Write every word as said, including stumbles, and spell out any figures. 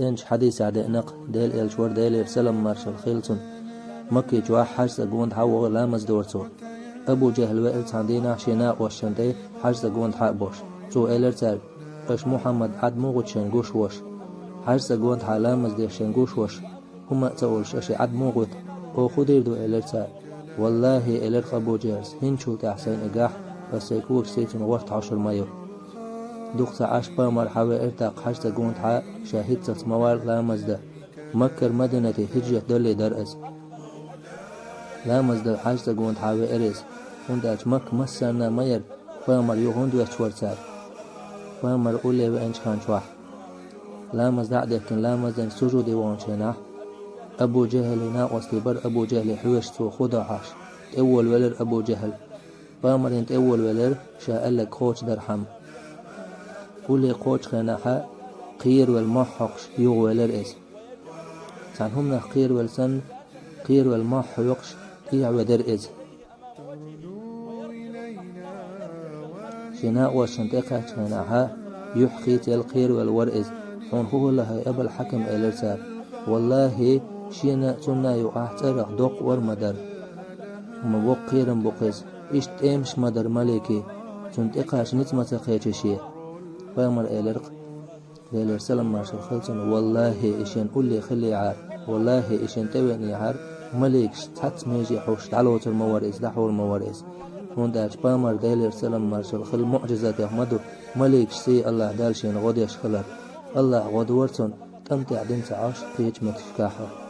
Энчу хьадисехь деана-кх, Делан элча вара, Делера салам-маршалла хуьлда цунна. Макке чохь хьаьжцӀа гонаха вогӀу ламаз дора цо. Абу ЖахӀал веара цхьана дийнахь шен накъосташна тӀе хьаьжцӀа гонаха а болуш. Цо элира цаьрга: «Аша Мухьаммад Ӏад муха гӀуьтту шайн гуш волуш? ХьаьжцӀа гонаха ламаз деш шайн гуш волуш, хӀума а ца олуш, аша и Ӏад муха гӀуьтту? Оха хӀун дийр ду?» — элира цара. «ВаллахӀи, — элира Абу ЖахӀала, — хӀинцачул тӀаьхьа сайна и гахь, аса сайн когаш сийцина гӀорта хьошур ма ю». Дукха ца Ӏаш, пайхамар схьавеара тӀаккха хьаьжцӀа гонаха, ша хӀинццалц ма вара ламаз дан. Маккара Мадинате хӀижрат далале дара иза. Ламаз дала хьаьжцӀа гонаха веара иза, хӀунда аьлча Макка массарна а ма яра, пайхамар юха хӀунда воьттуш вара цара? Пайхамар улле веанчу хан чохь, ламаз дӀа а дехкина, ламаз дина, сужуде ваханчу хенахь, Абу ЖахӀалан накъостий бара Абу ЖахӀале хьоьжуш, цо хӀун до хьожуш. ТӀеволавелира Абу ЖахӀал. Пайхамарна тӀеволавелира, ша аьлларг кхочушдархьама. Улле кхочучу хенахь кхеравелла мохь хьокхуш юхавелира иза. Цхьана хӀуманах кхеравелла санна, кхеравелла мохь хьоькхуш, тӀехьаведира иза. Шен накъосташна тӀекхаьччу хенахь юьхь хийцаелла кхеравелла вара иза. «Хьуна хӀун хилла, хӀай Абал-Хьакам?» — элира цара. «ВаллахӀи, шена а, цунна а юкъахь цӀерах доккха ор ма дара. Амма воккха кхерам бу-кх иза, иштта тӀемаш ма дара маликийн, цунна тӀекхача ницкъ ма ца кхечи шен». Пайхамар элира-кх, Делера салам-маршалла хуьлда цунна: «ВаллахӀи, и шена улле хиллехьара, валлахӀи, и шена тӀевеанехьара, маликаш цхьацца меже хьовсуш дӀалоцур ма вара иза, дӀахьур ма вара иза». ХӀунда аьлча пайхамар, Делера салам-маршалла хуьлда, муӀжизатех ма ду маликаш сий АллахӀ Дала шена гӀо деш хилар. АллахӀа гӀо дора цунна, тӀам тӀехь дина ца Ӏаш, кхечу меттигашкахь а.